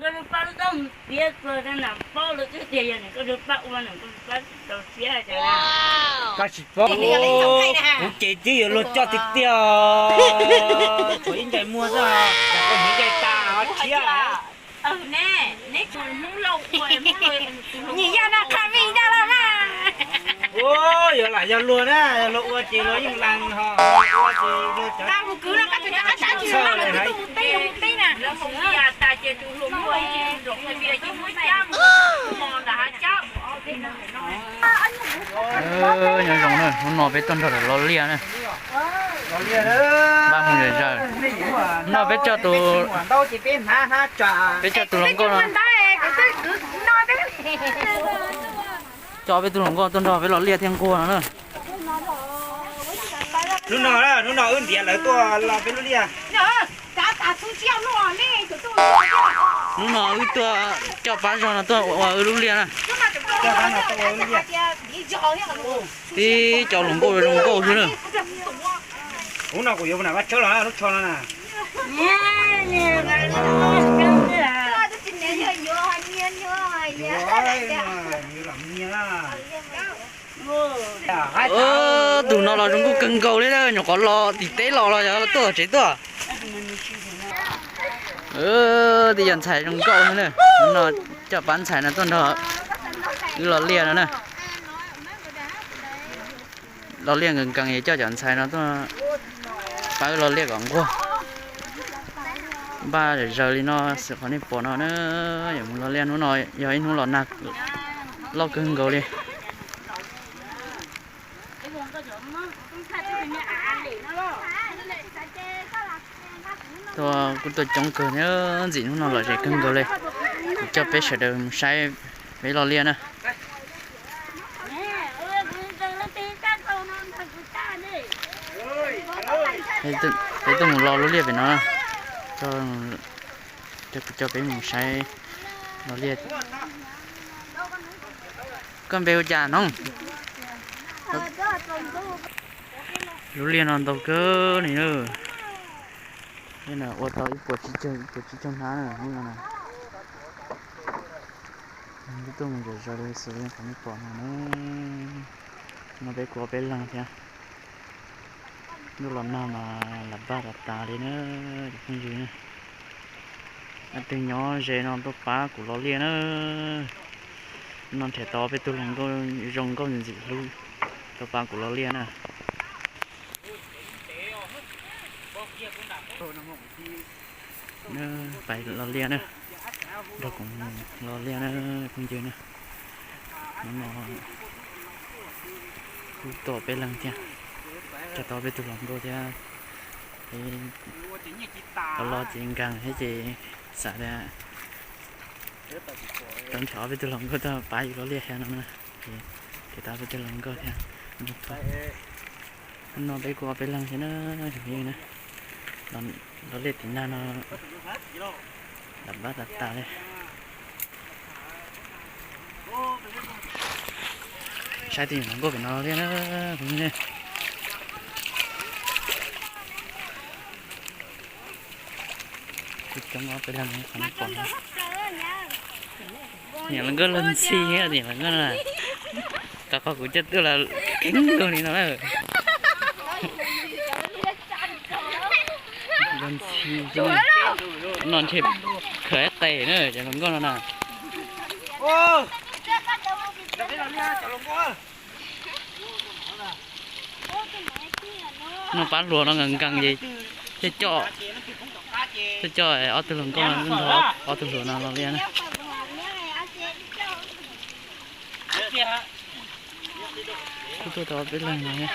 Koj lub pab txoj mus tiav txog rau nram paub lawv twb tias yog nws koj lub pab ua nws koj lub pab tsis tau siab cas. Koj tsis paub, kuv ces twb yuav luag coj tiag tiag. Tshuav ib ncaig muag xwb, koj hniv ncaig tas ho tshiab. Neb, neb tsuas Hmoob Lauj ua, Hmoob Lauj, nyiam yog no qha vij daj los mas. Ua, yuav lam yog luag na, yog luag ua ces luag yeej lees ho, ua ces luag cov, mus kwv no koj tseem coj qab tsav tsis yog no, mus tib mus tib na. Lawv mus ib yam tas ces tus hluas nkauj nrog qhov tias ces muab cab mus mos nram hav cab. Nyob zoo na, hnub no peb tuaj nrog lawv lo liaj na. Npaj mus zom zaws. Hnub no peb coj tus, peb coj tus hluas nkauj no, coj peb tug hluas nkauj tuaj nrog peb lo liaj thiab nquag no na. Hnub no, hnub no wb ntiav lawv tuaj lo peb lub liaj. Hnub no wb tuaj coj pab zog no tuaj ua wb lub liaj na. Tib cov hluas nkauj zoo nkauj xwb na. Hnub no kuv yuav mus nram vaj tshawb los lub tsho no na. Tus no los zoo nkauj kawg nkaus li, nyuam qhuav los tim teb los los yog tuaj tsev tuaj. Tib cov ntxhais zoo nkauj xwb na. Hnub no coj pab ntxhais no tuaj nrog wb lo liaj no na. Lo liaj nkees nkees es coj cov ntxhais no tuaj pab wb lo liaj kom nquag. Npaj zom zaws li no xwb qhov nej pom no na. Yuav mus lo liaj, hnub no yog ib hnub los nag loj kawg nkaus li. Tuaj kuj tuaj coob kawg thiab, ntxim hnub no lom zem kawg nkaus li. Kuv coj peb sawv daws mus saib peb lo liaj na. Peb tuaj mus lo lub liaj pem no, coj peb mus saib lo liaj. Koj npe hu cas no? Lub liaj no ntau kawg li na. Ua tau ib puas tsib caug, ib puas tsib caug hnab na. Peb tuaj mus zom zaws li xwb qhov nej pom no na. No peb kuj ob peb leeg thiab. Ntuj los nag mas lam npaj tas tas li na, cov phooj ywg na. Leej twg nyob ze no tuaj pab kuv lo liaj na. No nrhiav tau peb tug hluas nkauj zoo nkauj ntxim hlub tuaj pab kuv lo liaj na. Pais lo liaj na, nrog kuv lo liaj na phooj ywg na. Hnub no kuj tuaj peb leeg thiab, coj tau peb tug hluas nkauj thiab. Los los ces nkees thiab ces xav tias tau nrhiav peb tug hluas nkauj tuaj pab yus lo liaj thiab no na. Ces tau peb tug hluas nkauj thiab. Hnub no peb kuj ob peb leeg thiab na, cov phooj ywg na. Lo liaj tim nag no lam npaj tas tas li. Saib tus hluas nkauj pem no thiab na, phooj ywg na. Kuj coob ob peb leeg qhov nej pom no. Niam hluas nkauj los ntxhi, niam hluas nkauj no. Rau qhov kuv coj tuaj los kheev nkaus li no na. Los ntxhi, no ntshe khaws ib qe na cov hluas nkauj no na. Noj pab hluas no nkees nkees ces thiaj coj, thiaj coj ob tug hluas nkauj no nrog ob tug hluas no lo liaj na. Kuj tuaj tau peb leeg no thiab.